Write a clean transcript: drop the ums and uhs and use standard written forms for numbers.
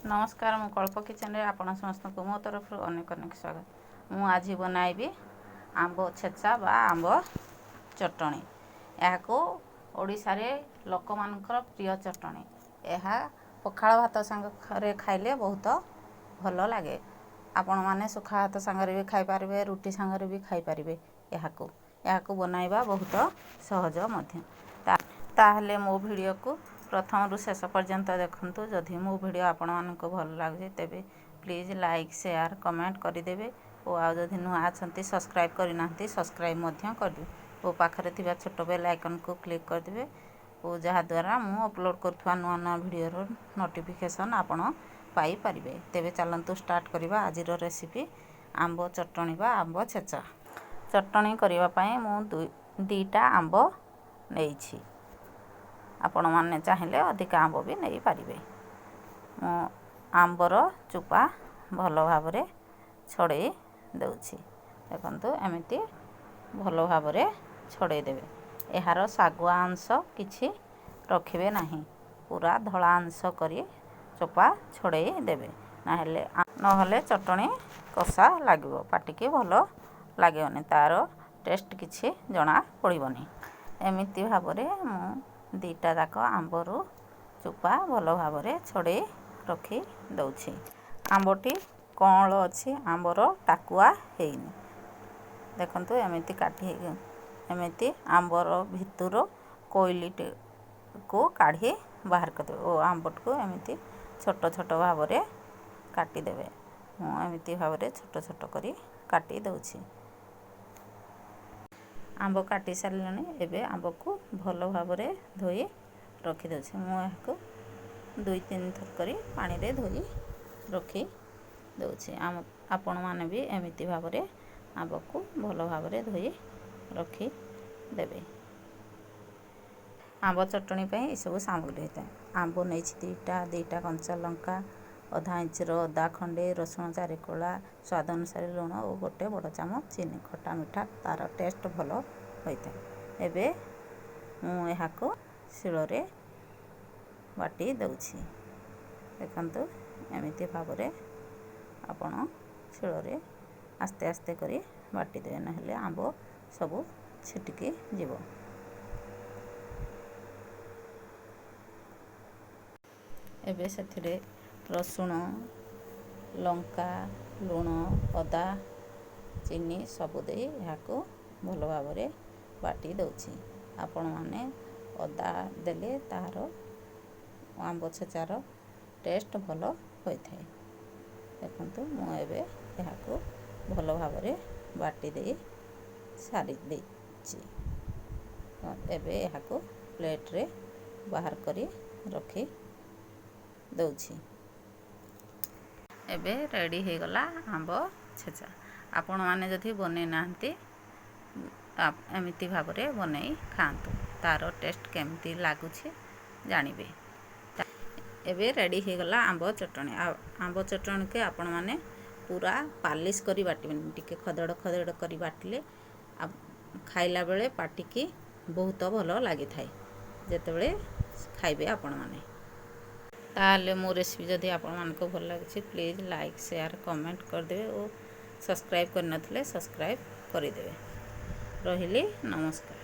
ନମସ୍କାର, ମୁଁ କଳ୍ପ କିଚେନରେ ଆପଣ ସମସ୍ତଙ୍କୁ ମୋ ତରଫରୁ ଅନେକ ଅନେକ ସ୍ୱାଗତ। ମୁଁ ଆଜି ବନାଇବି ଆମ୍ବ ଛେଚା ବା ଆମ୍ବ ଚଟଣି। ଏହାକୁ ଓଡ଼ିଶାରେ ଲୋକମାନଙ୍କର ପ୍ରିୟ ଚଟଣି। ଏହା ପଖାଳ ଭାତ ସାଙ୍ଗରେ ଖାଇଲେ ବହୁତ ଭଲ ଲାଗେ। ଆପଣମାନେ ଶୁଖା ଭାତ ସାଙ୍ଗରେ ବି ଖାଇପାରିବେ, ରୁଟି ସାଙ୍ଗରେ ବି ଖାଇପାରିବେ। ଏହାକୁ ବନାଇବା ବହୁତ ସହଜ ମଧ୍ୟ। ତାହେଲେ ମୋ ଭିଡ଼ିଓକୁ ପ୍ରଥମରୁ ଶେଷ ପର୍ଯ୍ୟନ୍ତ ଦେଖନ୍ତୁ। ଯଦି ମୋ ଭିଡ଼ିଓ ଆପଣମାନଙ୍କୁ ଭଲ ଲାଗୁଛି, ତେବେ ପ୍ଲିଜ୍ ଲାଇକ୍, ସେୟାର, କମେଣ୍ଟ କରିଦେବେ ଓ ଆଉ ଯଦି ନୂଆ ଅଛନ୍ତି, ସବସ୍କ୍ରାଇବ୍ କରିନାହାନ୍ତି, ସବସ୍କ୍ରାଇବ୍ ମଧ୍ୟ କରିଦେବେ ଓ ପାଖରେ ଥିବା ଛୋଟ ବେଲ୍ ଆଇକନ୍କୁ କ୍ଲିକ୍ କରିଦେବେ ଓ ଯାହାଦ୍ୱାରା ମୁଁ ଅପଲୋଡ଼ କରୁଥିବା ନୂଆ ନୂଆ ଭିଡ଼ିଓର ନୋଟିଫିକେସନ୍ ଆପଣ ପାଇପାରିବେ। ତେବେ ଚାଲନ୍ତୁ ଷ୍ଟାର୍ଟ କରିବା ଆଜିର ରେସିପି, ଆମ୍ବ ଚଟଣି ବା ଆମ୍ବ ଛେଚା। ଚଟଣି କରିବା ପାଇଁ ମୁଁ 2ଟା ଆମ୍ବ ନେଇଛି। ଆପଣମାନେ ଚାହିଁଲେ ଅଧିକା ଆମ୍ବ ବି ନେଇପାରିବେ। ମୁଁ ଆମ୍ବର ଚୋପା ଭଲ ଭାବରେ ଛଡ଼େଇ ଦେଉଛି। ଦେଖନ୍ତୁ, ଏମିତି ଭଲ ଭାବରେ ଛଡ଼େଇ ଦେବେ। ଏହାର ଶାଗୁଆ ଅଂଶ କିଛି ରଖିବେ ନାହିଁ, ପୁରା ଧଳା ଅଂଶ କରି ଚୋପା ଛଡ଼େଇ ଦେବେ। ନହେଲେ ଚଟଣି କଷା ଲାଗିବ, ପାଟିକି ଭଲ ଲାଗିବନି, ତା'ର ଟେଷ୍ଟ କିଛି ଜଣା ପଡ଼ିବନି। ଏମିତି ଭାବରେ ମୁଁ 2ଟା ଯାକ ଆମ୍ବରୁ ଚୋପା ଭଲ ଭାବରେ ଛଡ଼େଇ ରଖି ଦେଉଛି। ଆମ୍ବଟି କଅଁଳ ଅଛି, ଆମ୍ବର ଟାକୁଆ ହେଇନି। ଦେଖନ୍ତୁ, ଏମିତି କାଟି ଏମିତି ଆମ୍ବର ଭିତରୁ କୋଇଲିଟିକୁ କାଢ଼ି ବାହାର କରିଦେବେ ଓ ଆମ୍ବଟିକୁ ଏମିତି ଛୋଟ ଛୋଟ ଭାବରେ କାଟିଦେବେ। ମୁଁ ଏମିତି ଭାବରେ ଛୋଟ ଛୋଟ କରି କାଟି ଦେଉଛି। ଆମ୍ବ କାଟି ସାରିଲିଣି। ଏବେ ଆମ୍ବକୁ ଭଲ ଭାବରେ ଧୋଇ ରଖିଦେଉଛି। ମୁଁ ଏହାକୁ 2-3 ଥର କରି ପାଣିରେ ଧୋଇ ରଖି ଦେଉଛି। ଆପଣମାନେ ବି ଏମିତି ଭାବରେ ଆମ୍ବକୁ ଭଲ ଭାବରେ ଧୋଇ ରଖିଦେବେ। ଆମ୍ବ ଚଟଣି ପାଇଁ ଏସବୁ ସାମଗ୍ରୀ ହେଇଥାଏ। ଆମ୍ବ ନେଇଛି 2ଟା, 2ଟା କଞ୍ଚା ଲଙ୍କା, ଅଧା ଇଞ୍ଚର ଅଦା ଖଣ୍ଡେ, ରସୁଣ 4 କୋଳା, ସ୍ୱାଦ ଅନୁସାରେ ଲୁଣ ଓ 1 ବଡ଼ ଚାମଚ ଚିନି। ଖଟା ମିଠା ତା'ର ଟେଷ୍ଟ ଭଲ ହୋଇଥାଏ। ଏବେ ମୁଁ ଏହାକୁ ଶିଳରେ ବାଟି ଦେଉଛି। ଦେଖନ୍ତୁ, ଏମିତି ଭାବରେ ଆପଣ ଶିଳରେ ଆସ୍ତେ ଆସ୍ତେ କରି ବାଟିଦେବେ, ନହେଲେ ଆମ୍ବ ସବୁ ଛିଟିକି ଯିବ। ଏବେ ସେଥିରେ ରସୁଣ, ଲଙ୍କା, ଲୁଣ, ଅଦା, ଚିନି ସବୁ ଦେଇ ଏହାକୁ ଭଲ ଭାବରେ ବାଟି ଦେଉଛି। ଆପଣମାନେ ଅଦା ଦେଲେ ତାହାର ଆମ୍ବ ଛେଚାର ଟେଷ୍ଟ ଭଲ ହୋଇଥାଏ। ଦେଖନ୍ତୁ, ମୁଁ ଏବେ ଏହାକୁ ଭଲ ଭାବରେ ବାଟି ଦେଇ ସାରି ଦେଇଛି। ଏବେ ଏହାକୁ ପ୍ଲେଟ୍ରେ ବାହାର କରି ରଖି ଦେଉଛି। ଏବେ ରେଡ଼ି ହେଇଗଲା ଆମ୍ବ ଛେଚା। ଆପଣମାନେ ଯଦି ବନେଇ ନାହାନ୍ତି, ଏମିତି ଭାବରେ ବନେଇ ଖାଆନ୍ତୁ, ତା'ର ଟେଷ୍ଟ କେମିତି ଲାଗୁଛି ଜାଣିବେ। ଏବେ ରେଡ଼ି ହେଇଗଲା ଆମ୍ବ ଚଟଣି। ଆଉ ଆମ୍ବ ଚଟଣିକୁ ଆପଣମାନେ ପୁରା ପାଲିସ୍ କରି ବାଟିବେନି, ଟିକେ ଖଦଡ଼ ଖଦଡ଼ କରି ବାଟିଲେ ଖାଇଲା ବେଳେ ପାଟିକି ବହୁତ ଭଲ ଲାଗିଥାଏ ଯେତେବେଳେ ଖାଇବେ ଆପଣମାନେ। ତାହେଲେ ମୋ ରେସିପି ଯଦି ଆପଣମାନଙ୍କୁ ଭଲ ଲାଗୁଛି, ପ୍ଲିଜ୍ ଲାଇକ୍, ସେୟାର, କମେଣ୍ଟ କରିଦେବେ ଓ ସବସ୍କ୍ରାଇବ୍ କରିନଥିଲେ ସବସ୍କ୍ରାଇବ୍ କରିଦେବେ। ରହିଲି, ନମସ୍କାର।